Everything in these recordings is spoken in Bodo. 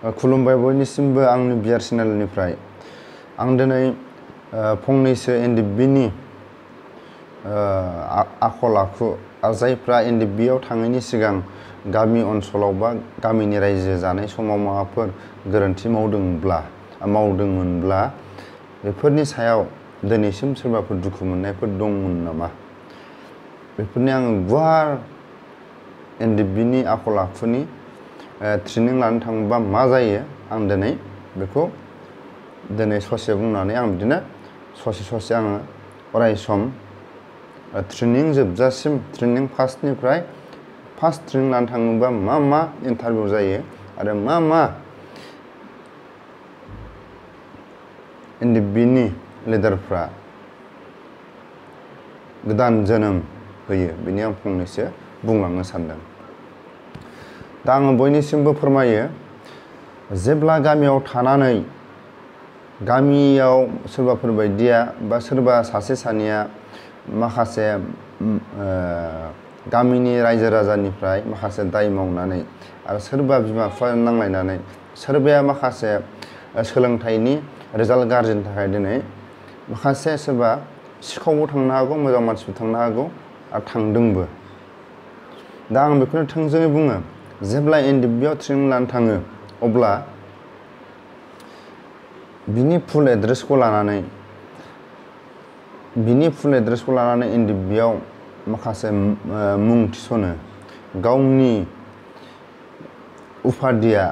खुलुमबाय बयनिसिमबो आंनि बिआर चेनेलनिफ्राय आं दिनै फंनैसो एनडिबिनि आखल आखु जायफ्रा एनडिबिआव थाङैनि सिगां गामि ओनसोलाव बा गामिनि रायजो जानाय समाव माबाफोर गोरोन्थि मावदोंमोनब्ला बेफोरनि सायाव दिनैसिम सोरबाफोर दुखु मोननायफोर दंमोन नामा बेफोरनि आं गुवार एनडिबिनि आखल आखुनि ट्रेनिं लानो थाङोबा मा जायो आं बेखौ ससे बुंनानै आं बिदिनो ससे आङो अराय सम ट्रेनिं जोबजासिम ट्रेनिं फार्स्टनिफ्राय फार्स्ट ट्रेनिं लानो थाङोबा मा इन्टारभिउ जायो आरो मा एनडिबिनि लिडारफ्रा गोदान जोनोम होयो बेनि आं फंनैसो बुंलांनो सानदों। दा आङो बयनिसिमबो फोरमायो जेब्ला गामियाव थानानै गामियाव सोरबाफोर बायदिया बा सोरबा सासे सानैया माखासे गामिनि रायजो राजानिफ्राय माखासे दाय मावनानै आरो सोरबा बिमा बिफाजों नांलायनानै सोरबाया माखासे सोलोंथाइनि रिजाल्ट गाज्रिनि थाखाय दिनै माखासे सोरबा सिखावबो थांनो हागौ मोजां मानसिबो थांनो हागौ आरो थांदोंबो। दा आं बेखौनो थोंजोङै बुङो जेब्ला एनडिबिआव ट्रेनिं लानो थाङो अब्ला बिनि फुल एड्रेसखौ लानानै एनडिबिआव माखासे मुं थिसनो गावनि उपाधिया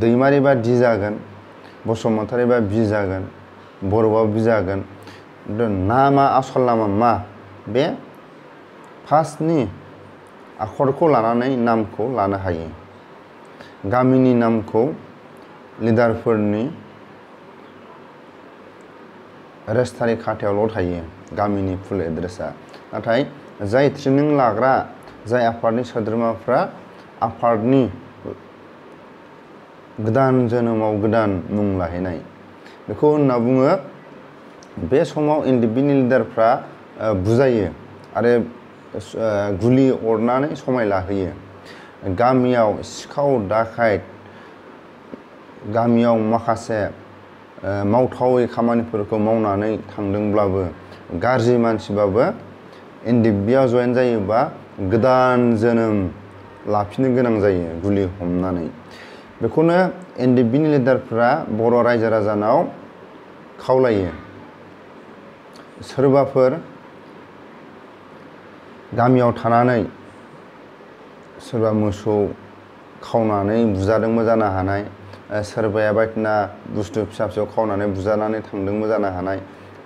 दैमारिबा दि जागोन बसुमतारिबा बि जागोन बर'बा बि जागोन नामा आसल नामा मा बे फार्स्टनि आखरखौ लानानै नामखौ लानो हायो। गामिनि नामखौ लिडारफोरनि रेजिस्टारि खाथायावल' थायो गामिनि फुल एड्रेसा नाथाय जाय ट्रेनिं लाग्रा जाय आफादनि सोद्रोमाफ्रा आफादनि गोदान जोनोमाव गोदान मुं लाहैनाय बेखौ होनना बुङो। बे समाव एनडिबिनि लिडारफ्रा बुजायो आरो गुलि अरनानै समाय लाहोयो। गामियाव सिखाव दाखायत गामियाव माखासे मावथावै खामानिफोरखौ मावनानै थांदोंब्लाबो गाज्रि मानसिबाबो एनडिबिआव जयेन जायोबा गोदान जोनोम लाफिननो गोनां जायो गुलि हमनानै। बेखौनो एनडिबिनि लिडारफ्रा बर' रायजो राजानाव खावलायो सोरबाफोर गामियाव थानानै सोरबा मोसौ खावनानै बुजादोंबो जानो हानाय सोरबाया बायदिना बुस्थु फिसा खावनानै बुजानानै थांदोंबो जानो हानाय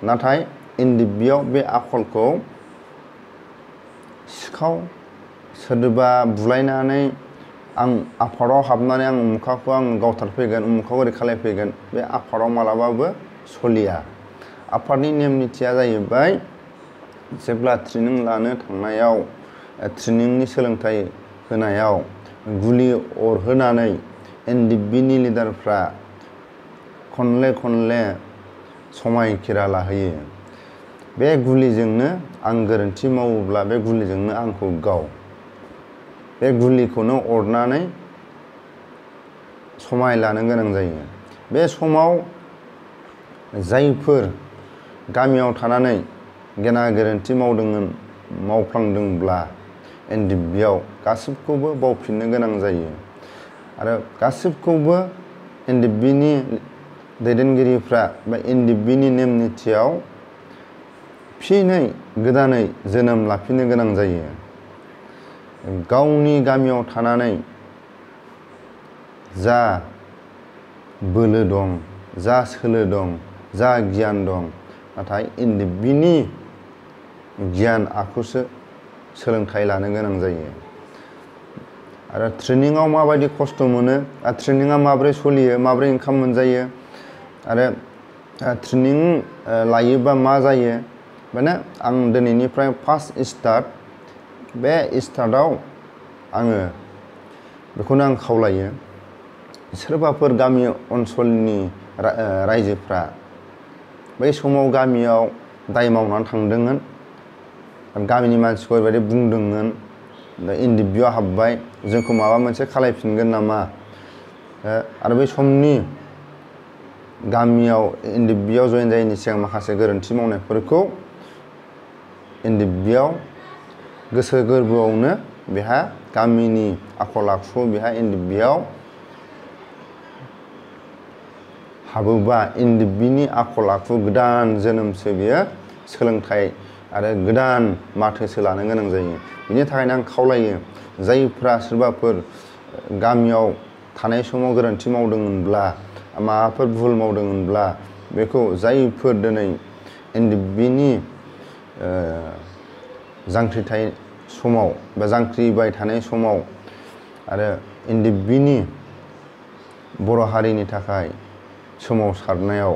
नाथाय एनडिबिआव बे आखलखौ सिखाव सोरबा बुलायनानै आं आफादाव हाबनानै आं उमुखाखौ आं गावथारफैगोन उमुखाखौ ओरै खालायफैगोन बे आफादाव मालाबाबो सलिया। आफादनि नेम निथिया जाहैबाय जेब्ला ट्रेनिं लानो थांनायाव ट्रेनिंनि सोलोंथाइ होनायाव गुलि अरहोनानै एनडिबिनि लिडारफ्रा खनले समायखिरा लाहोयो। बे गुलिजोंनो आं गोरोन्थि मावोब्ला बे गुलिजोंनो आंखौ गाव बे गुलिखौनो अरनानै समाय लानो गोनां जायो। बे समाव जायफोर गामियाव थानानै गेना गोरोन्थि मावफ्लांदोंब्ला एनडिबिआव गासिबखौबो बावफिननो गोनां जायो आरो गासिबखौबो एनडिबिनि दैदेनगिरिफ्रा बा एनडिबिनि नेम निथियाव फिनै गोदानै जोनोम लाफिननो गोनां जायो। गावनि गामियाव थानानै जा बोलो दं जा सोलो दं जा गियान दं नाथाय एनडिबिनि गियान आखुसो सोलोंथाइ लानो गोनां जायो। आरो ट्रेनिंआव माबायदि खस्थ' मोनो आरो ट्रेनिंआ माब्रै सलियो माब्रै ओंखाम मोनजायो आरो ट्रेनिं लायोबा मा जायो माने आं दिनैनिफ्राय फार्स्ट स्टार्ट बे स्टार्टआव आङो बेखौनो आं खावलायो सोरबाफोर गामि ओनसोलनि रायजोफ्रा बै समाव गामियाव दाय मावनानै थांदोंमोन गामिनि मानसिखौ ओरैबायदि बुंदोंमोन एनडिबिआव हाबबाय जोंखौ माबा मोनसे खालायफिनगोन नामा आरो बै समनि गामियाव एनडिबिआव जयेन जायैनि सिगां माखासे गोरोन्थि मावनायफोरखौ एनडिबिआव गोसो गोरबोआवनो बेहा गामिनि आखल आखु बेहा एनडिबिआव हाबोबा एनडिबिनि आखल आखु गोदान जोनोमसो बेयो सोलोंथाइ आरो गोदान माथोसो लानो गोनां जायो। बिनि थाखायनो आं खावलायो जायफ्रा सोरबाफोर गामियाव थानाय समाव गोरोन्थि मावदोंमोनब्ला माबाफोर भुल मावदोंमोनब्ला बेखौ जायफोर दिनै एनडिबिनि जांख्रिथाय समाव बा जांख्रिबाय थानाय समाव आरो एनडिबिनि बर' हारिनि थाखाय सोमावसारनायाव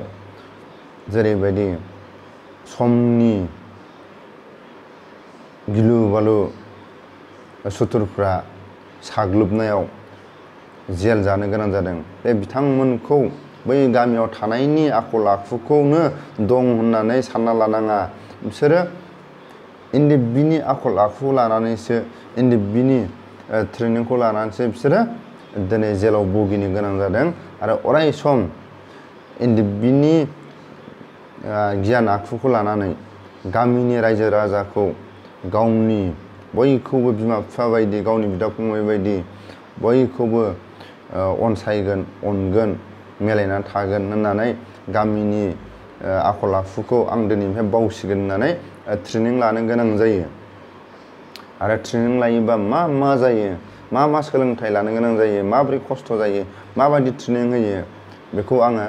जेरैबायदि समनि गिलु बालु सुथुरफ्रा साग्लोबनायाव जेल जानो गोनां जादों बे बिथांमोनखौ बै गामियाव थानायनि आखल आखुखौनो दं होननानै सानना लानाङा। बिसोरो एनडिबिनि आखल आखु लानानैसो एनडिबिनि ट्रेनिंखौ लानानैसो बिसोरो दिनै जेलाव भुगिनो गोनां जादों आरो अराय सम एनडिबिनि गियान आखुखौ लानानै गामिनि रायजो राजाखौ गावनि बयखौबो बिमा बिफा बायदि गावनि बिदा फंबाय बायदि बयखौबो अनसायगोन अनगोन मिलायनानै थागोन होननानै गामिनि आखल आखुखौ आं दिनैनिफ्राय बावसिगोन होननानै ट्रेनिं लानो गोनां जायो। आरो ट्रेनिं लायोबा मा जायो मा सोलोंथाइ लानो गोनां जायो माबोरै खस्थ' जायो माबायदि ट्रेनिं होयो बेखौ आङो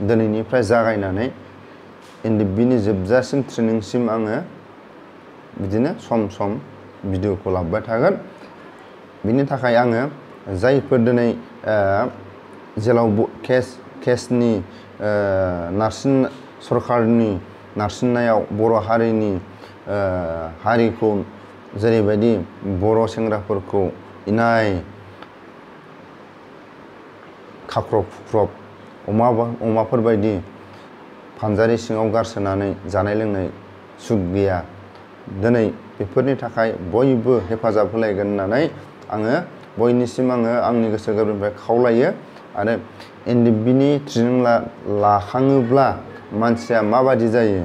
दिनैनिफ्राय जागायनानै एनडिबिनि जोबजासिम ट्रेनिंसिम आङो बिदिनो सम सम भिडिअखौ लाबोबाय थागोन। बिनि थाखाय आङो जायफोर दिनै जेलाव केसनि सरकारनि नारसिननायाव बर' हारिनि हारिखौ जेरैबायदि बर' सेंग्राफोरखौ इनाय खाख्रब खुख्रब अमाफोरबायदि फानजारि सिङाव गारसोनानै जानाय लोंनाय सुख गैया दिनै बेफोरनि थाखाय बयबो हेफाजाब होलायगोन होननानै आङो बयनिसिम आंनि गोसो गोरबोनिफ्राय खावलायो। आरो एनडिबिनि ट्रेनिं लाखाङोब्ला मानसिया माबादि जायो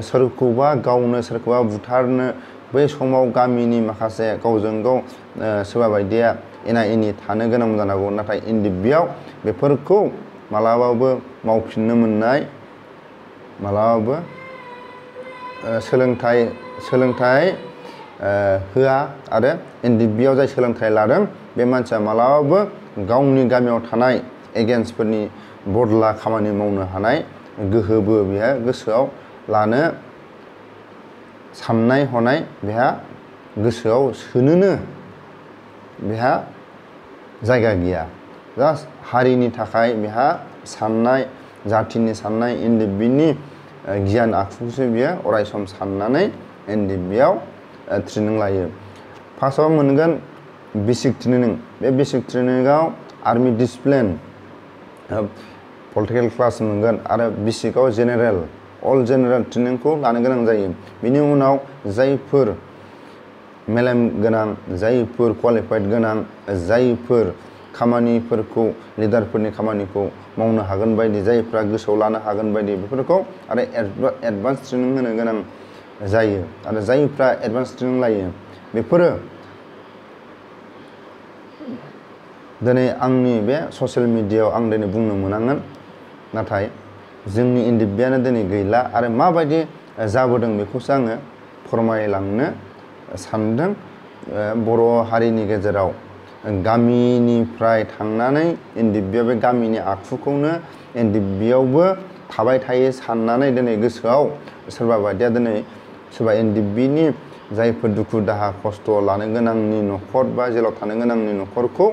सोरखौबा गावनो सोरखौबा बुथारनो बै समाव गामिनि माखासे गावजों गाव सोरबा बायदिया एना एनि थानो गोनां जानांगौ नाथाय एनडिबिआव बेफोरखौ मालाबाबो मावफिननो मोननाय मालाबाबो सोलोंथाइ होआ आरो एनडिबिआव जाय सोलोंथाइ लादों बे मानसिया मालाबाबो गावनि गामियाव थानाय एगेन्स्टफोरनि बदला खामानि मावनो हानाय गोहोबो बेहा गोसोआव लानो साननाय हनाय बेहा गोसोआव सोनोनो बेहा जायगा गैया। जास्ट हारिनि थाखाय बेहा साननाय जाथिनि साननाय एनडिबिनि गियान आखुखौसो बियो अराय सम साननानै एनडिबिआव ट्रेनिं लायो। फार्स्टआव मोनगोन बेसिक ट्रेनिं बे बेसिक ट्रेनिंआव आर्मि डिसिप्लिन पलिटिकेल क्लास मोनगोन आरो बेसिकआव अल जेनेरेल ट्रेनिंखौ लानो गोनां जायो। बिनि उनाव जायफोर मेलेम गोनां जायफोर क्वालिफाइड गोनां जायफोर खामानिफोरखौ लिडारफोरनि खामानिखौ मावनो हागोन बायदि जायफ्रा गोसोआव लानो हागोन बायदि बेफोरखौ आरो एडभान्स ट्रेनिं होनो गोनां जायो। आरो जायफ्रा एडभान्स ट्रेनिं लायो बेफोरो दिनै आंनि बे ससियेल मिडियायाव आं दिनै बुंनो मोनांगोन नाथाय जोंनि एनडिबिआनो दिनै गैला आरो माबायदि जाबोदों बेखौसो आङो फोरमायलांनो सानदों। बर' हारिनि गेजेराव गामिनिफ्राय थांनानै एनडिबिआव बे गामिनि आखुखौनो एनडिबिआवबो थाबाय थायो साननानै दिनै गोसोआव सोरबा बायदिया दिनै सोरबा एनडिबिनि जायफोर दुखु दाहा खस्थ' लानो गोनांनि न'खर बा जेलाव थानो गोनांनि न'खरखौ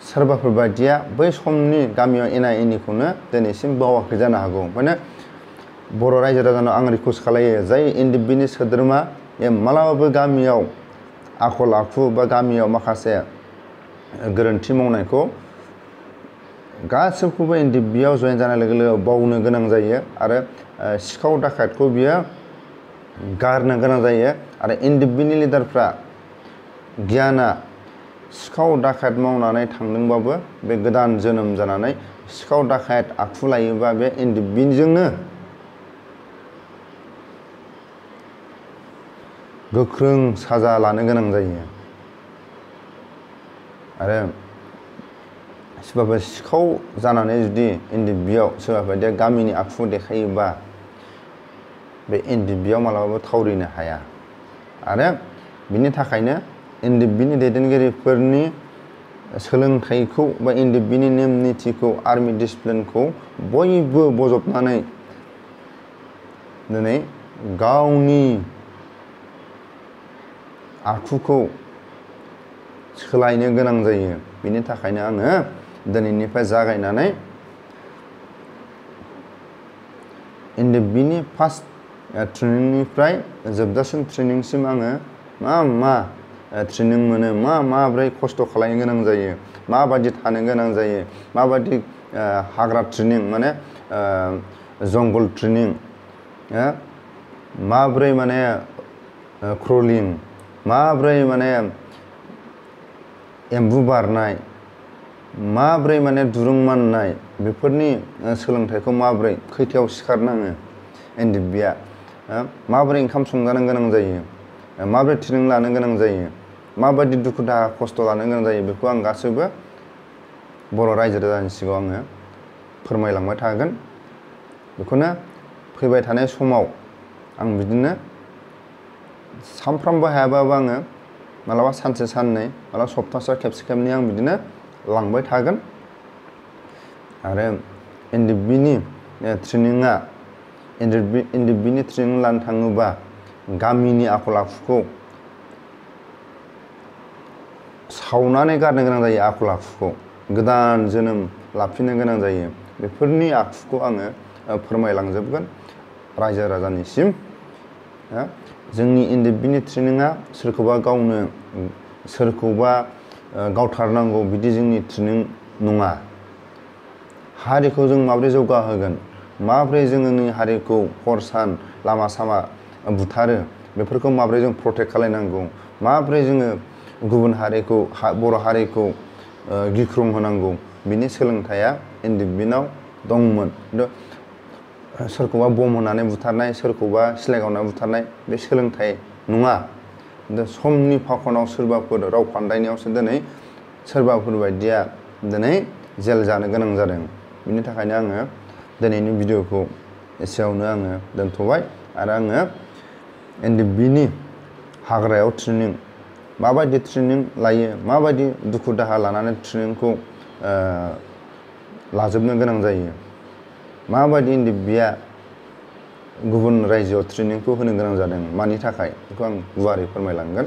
सोरबाफोर बायदिया बै समनि गामियाव एना एनिखौनो दिनैसिम बावाखै जानो हागौ। माने बर' रायजो राजानाव आं रिकुवेस्ट खालायो जाय एनडिबिनि सोद्रोमा मालाबाबो गामियाव आखल आखु बा गामियाव माखासे गोरोन्थि मावनायखौ गासैखौबो एनडिबिआव जयेन जानाय लोगो लोगो बावनो गोनां जायो आरो सिखाव दाखायतखौ बियो गारनो गोनां जायो। आरो एनडिबिनि लिडारफ्रा गियाना सिखाव दाखायत मावनानै थांदोंबाबो बे गोदान जोनोम जानानै सिखाव दाखायत आखु लायोबा बे एनडिबिजोंनो गोख्रों साजा लानो गोनां जायो। आरो सोरबाफोर सिखाव जानानै जुदि एनडिबियाव सोरबाफोर गामिनि आखु देखायोबा बे एनडिबियाव मालाबाबो थावरिनो हाया। आरो बिनि थाखायनो एनडिबिनि दैदेनगिरिफोरनि सोलोंथाइखौ बा एनडिबिनि नेम निथिखौ आर्मि डिसिप्लिनखौ बयबो बजबनानै दिनै गावनि आखुखौ सोलायनो गोनां जायो। बिनि थाखायनो आङो दिनैनिफ्राय जागायनानै एनडिबिनि फार्स्ट ट्रेनिंनिफ्राय जोबजासिम ट्रेनिंसिम आङो मा ट्रेनिं मोनो, माब्रै खस्थ' खालामनो गोनां जायो, माबायदि थानो गोनां जायो, माबायदि हाग्रा ट्रेनिं माने जंगल ट्रेनिं, माब्रै माने क्रलिं, माब्रै माने एम्बु बारनाय, माब्रै माने दुरुं माननाय, बेफोरनि सोलोंथाइखौ माब्रै खैथायाव सिखारनाङो एनडिबिया, माब्रै ओंखाम संजानो गोनां जायो, माब्रै ट्रेनिं लानो गोनां जायो, माबायदि दुखु दाहा खस्थ' लानो गोनां जायो, बेखौ आं गासैबो बर' रायजो राजानि सिगाङाव आङो फोरमायलांबाय थागोन। बेखौनो फैबाय थानाय समाव आं बिदिनो सानफ्रामबो हायाबाबो आङो मालाबा सानसे साननै, मालाबा सप्तासेयाव खेबसे खेबनै आं बिदिनो लांबाय थागोन। आरो एनडिबिनि ट्रेनिङा एनडिबिनि ट्रेनिं लानो थाङोबा गामिनि आखल आखुखौ सावनानै गारनो गोनां जायो। आखल आखुखौ गोदान जोनोम लाफिननो गोनां जायो। बेफोरनि आखुखौ आङो फोरमायलांजोबगोन रायजो राजानिसिम। जोंनि एनडिबिनि ट्रेनिङा सोरखौबा गावनो सोरखौबा गावथारनांगौ बिदि जोंनि ट्रेनिं नङा। हारिखौ जों माबोरै जौगाहोगोन, माबोरै जोंनि हारिखौ हर सान लामा सामा बुथारो बेफोरखौ माबोरै जों प्रटेक्ट खालायनांगौ, माबोरै जोङो गुबुन हारिखौ बर' हारिखौ गिख्रं होनांगौ, बिनि सोलोंथाइया एनडिबिनाव दंमोन। खिन्थु सोरखौबा बम होनानै बुथारनाय, सोरखौबा सिलाइ गावनानै बुथारनाय बे सोलोंथाइ नङा। समनि फाखनाव सोरबाफोर राव फान्दायनायावसो दिनै सोरबाफोर बायदिया दिनै जेल जानो गोनां जादों। बिनि थाखायनो आङो दिनैनि भिडिअखौ एसेयावनो आङो दोनथ'बाय। आरो आङो एनडिबिनि हाग्रायाव ट्रेनिं माबायदि ट्रेनिं लायो, माबायदि दुखु दाहा लानानै ट्रेनिंखौ लाजोबनो गोनां जायो, माबायदि एनडिबिया गुबुन रायजोआव ट्रेनिंखौ होनो गोनां जादों, मानि थाखाय, बेखौ आं गुवारै फोरमायलांगोन।